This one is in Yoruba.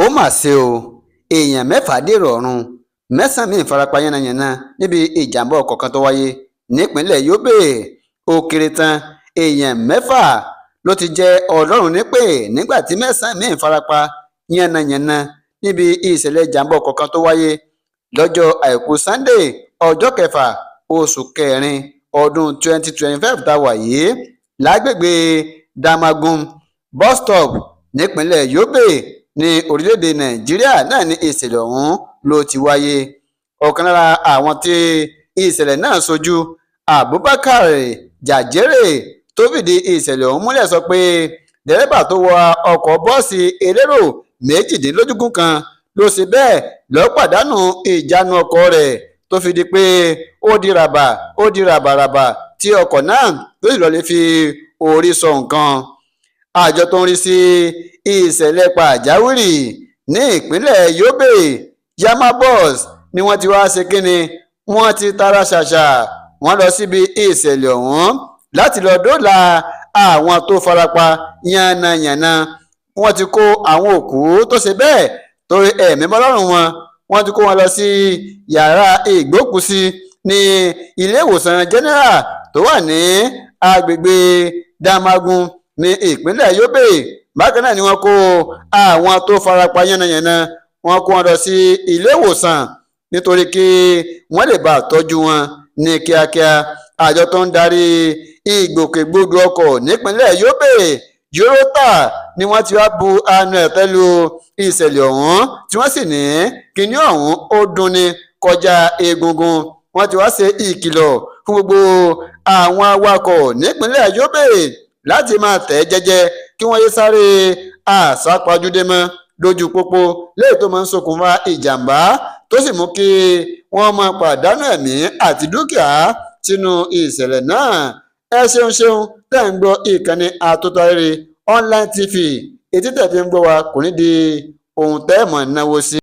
Ó mà ṣe o, èèyàn 6 dèrò ọ̀run, 9 miín farapa yánnayànna níbi ìjàmbá ọkọ̀ kan tó wáyé nípìnlẹ̀ Yobe. Ó kéré tán, èèyàn 6 ló ti jẹ́ Ọlọ́run nípè nígbà tí 9 miín farapa yánnayànna níbi ìṣẹ̀lẹ̀ ìjàmbá ọkọ̀ kan tó wáyé lọ́jọ́ Àìkú Sannde, ọjọ́ 6 oṣù kẹrin ọdún 2025 tá a wà yìí, lágbègbè Damagum Bus Stop nípínlẹ̀ Yobe ní orílẹ̀-èdè Nàìjíríà náà ní ìṣẹ̀lẹ̀ ọ̀hún ló ti wáyé. Ọ̀kan lára àwọn tí ìṣẹ̀lẹ̀ náà ṣojú, Abubakar Jajere, tó fìdí ìṣẹ̀lẹ̀ ọ̀hún múlẹ̀ sọ pé dẹ́rẹ́bà tó wa ọkọ̀ bọ́ọ̀sì elérò 38 kan ló ṣe bẹ́ẹ̀ ló pàdánù ìjánu ọkọ̀ rẹ̀ tó fi di pé ó di ràbàràbà tí ọkọ̀ náà tó sì lọ́ọ́ lè fi orí sọ nǹkan. Àjọ tó ń rí sí ìṣẹ̀lẹ̀ pàjáwìrì ní ìpínlẹ̀ Yobe, Yama Bus, ni wọ́n ti wá ṣe kínni, wọ́n ti tara ṣàṣà, wọ́n lọ síbi ìṣẹ̀lẹ̀ ọ̀hún láti lọ dóòlà àwọn tó farapa yánnayànna. Wọ́n ti kó àwọn òkú tó ṣe bẹ́ẹ̀ tó ẹ̀mí bọ́ lọ́rùn wọn, wọ́n ti kó wọn lọ sí yàrá ìgbókùúsí ní ilé ìwòsàn general tó wà ní agbègbè Damagun ní ìpínlẹ̀ Yobe. Bákan náà ni wọ́n kó àwọn tó farapa yánnayànna, wọ́n kó wọn lọ sí ilé ìwòsàn nítorí kí wọ́n lè bá tọ́jú wọn ní kíákíá. Àjọ tó ń darí ìgbòkègbodò ọkọ̀ nípínlẹ̀ Yobe, Yorùtà, ni wọ́n ti wá bu anu ẹ̀tẹ́ lu ìṣẹ̀lẹ̀ ọ̀hún, tí wọ́n sì ní kinní ọ̀hún ó dunni kọjá egungun. Wọ́n ti wá ṣe ìkìlọ̀ fún gbogbo àwọn awakọ̀ nípínlẹ̀ Yobe láti máa tẹ̀ jẹ́jẹ́, kí wọ́n yé sáré àsápajúdé mọ́ lójú pópó, léyìí tó máa ń ṣokùnfà ìjàmbá tó sì mú kí wọ́n máa pàdánù ẹ̀mí àti dúkìá sínú ìṣẹ̀lẹ̀ náà. Ẹ ṣeun ṣeun tẹ́ ń gbọ́ ìkànnì Àtòtárẹ̀rẹ̀ Online TV. Etí tẹ̀ fi ń gbọ́ wa kò ní di ohun tẹ́ mọ̀ náwó sí.